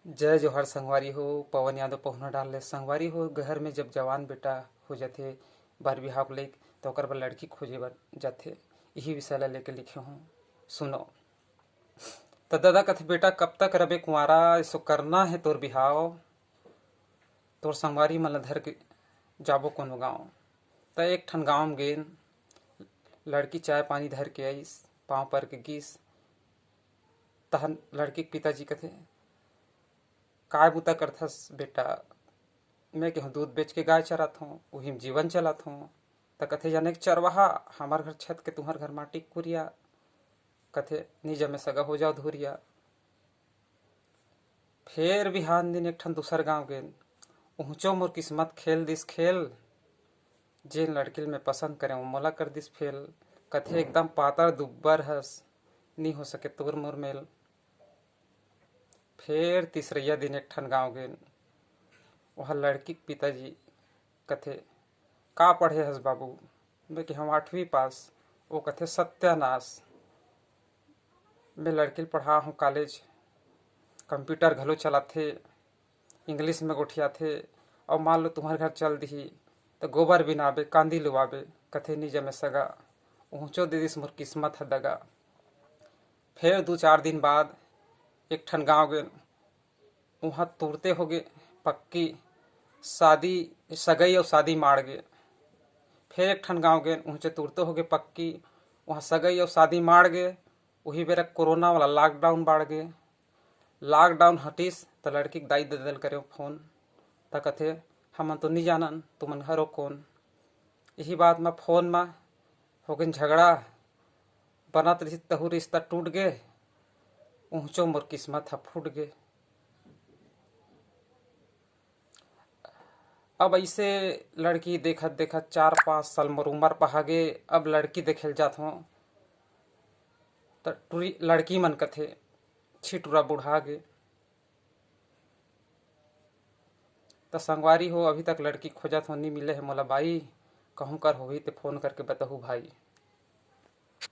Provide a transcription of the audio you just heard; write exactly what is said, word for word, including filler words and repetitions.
जय जोहार संगवारी हो, पवन यादव पहुना डाल ले। संगवारी हो, घर में जब जवान बेटा हो जाथे बर बिहाव के लेक, तो ओकर बर लड़की खोजे बर जाथे। इही विषय ला लेके लिखे हूँ, सुनो। त ददा कथे, "बेटा, कब तक रबे कुंवारा, इसो करना है तोर बिहाव, तोर संगवारी मन ला धर के जाबो कोनो गाँव।" त एक ठन गाँव में गेन, लड़की चाय पानी धर के आइस, पाँव पर के गिस। तहन लड़की के पिताजी कथे, "काय बुता करथस बेटा?" मैं कहूँ, "दूध बेच के गाय चरात हूँ, उही में जीवन चलात हूँ।" त कथे, "जाने के चरवाहा, हमर घर छत के तुम्हर घर माटी के कुरिया।" कथे, "नी जमे सगा हो जाओ धुरिया।" फेर बिहान दिन एक ठन दूसर गाँव गेन, उहचो मोर किस्मत खेल दिस खेल, जेन लड़की ल मैं पसंद करें, वो मोला कर दिस फेल। कथे, "एकदम पातर दुब्बर हस, नी हो सके तोर मोर मेल।" फेर तीसरैया दिन एक ठन गाँव गेन, वहाँ लड़की के पिताजी कथे, "का पढ़े हस बाबू?" मैं कि, "हम आठवीं पास।" वो कथे, "सत्यानाश, मैं लड़की ल पढ़ा हूँ कॉलेज, कंप्यूटर घलो चलाथे, इंग्लिश में गोठियाथे, अउ मान लो तुम्हर घर चल दिही, त गोबर बिनाबे, कांदी लुवाबे।" कथे, "नी जमे सगा, उहचो दे दिस मोर किस्मत ह दगा।" फेर दू चार दिन बाद एक ठन गाँव गेन, उहाँ तुरते होगे पक्की, शादी, सगई अउ शादी माड़ गे। फेर एक ठन गाँव गेन, उहचे तुरते होगे पक्की, उहाँ सगई अउ शादी माड़ गे। उही बेरा कोरोना वाला लॉकडाउन बाढ़ गे। लॉकडाउन हटिस त लड़की के दाई ददा ल करेंव फोन, त कथे, "हमन तो नी जानन तुमन हरो कौन।" इही बात म फोन म होगेन झगड़ा, बनत रहिस तहू रिश्ता टूट गे, उहचो मोर किस्मत ह फूट गे। अब ऐसे लड़की देखत देखत चार पाँच साल मोर उमर पहा गे। अब लड़की देखे ल जात हों, त टुरी लड़की मन कथे, "छिटुरा बुढ़ा गे।" त संगवारी हो, अभी तक लड़की खोजत हों, नी मिले हे मोला बाई, कहूँ कर होही ते फोन करके बतहू भाई।